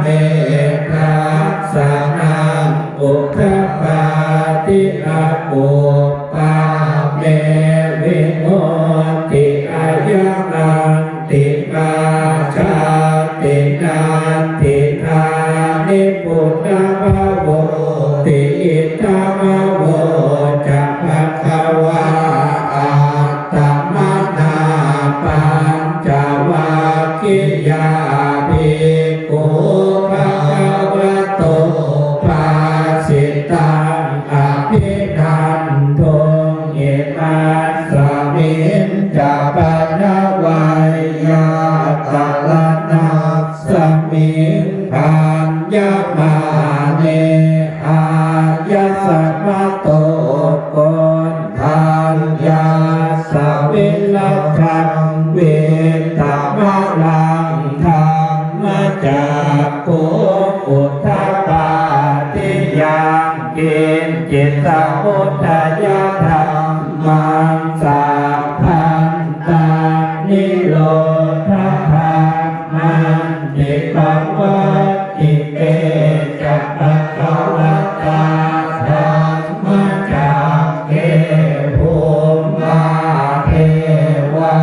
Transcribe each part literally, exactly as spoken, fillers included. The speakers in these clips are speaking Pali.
me dassanaṃ udapādi, akuppā me vimutti, ayamantimā jāti, natthidāni punabbhavoti. Idamavoca bhagavā. Attamanā pañcavaggiyā bhikkhū bhagavato bhāsitaṃ abhinanduṃ. Imasmiñca pana veyyākaraṇasmiṃ bhaññamāne āyasmato Koṇḍaññassa virajaṃ vītamalaṃ dhammacakkhuṃ udapādi: yaṅkiñci samudayadhammaṃ sabbantaṃ nirodhadhammanti. Pavattite ca bhagavatā dhammacakke bhummā devā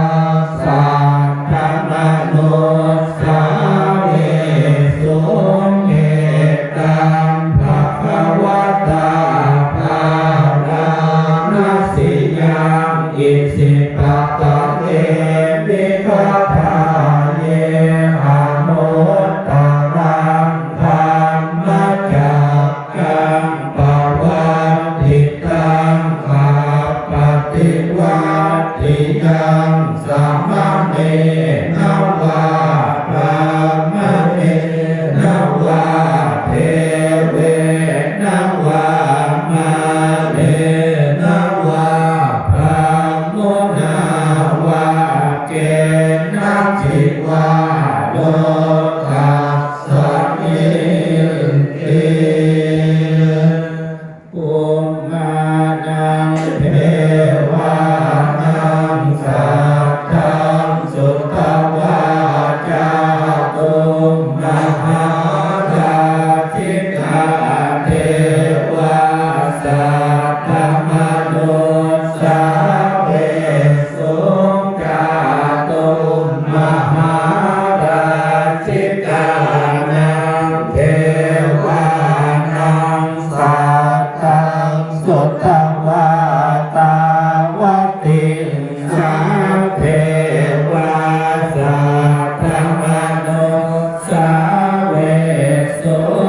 saddamanussāvesuṃ: etaṃ bhagavatā bārāṇasiyaṃ isipatane migadāye anuttaraṃ dhammacakkaṃ pavattitaṃ appaṭivattiyaṃ samaṇena vā brāhmaṇena vā devena vā mārena vā brahmunā vā kenaci vā lokasminti. Bhummānaṃ devānaṃ saddaṃ sutvā cātummahārājikā devā saddamanussāvesuṃ. Cātummahārājikānaṃ devānaṃ saddaṃ sutvā tāvatiṃsā devā saddamanussāvesuṃ.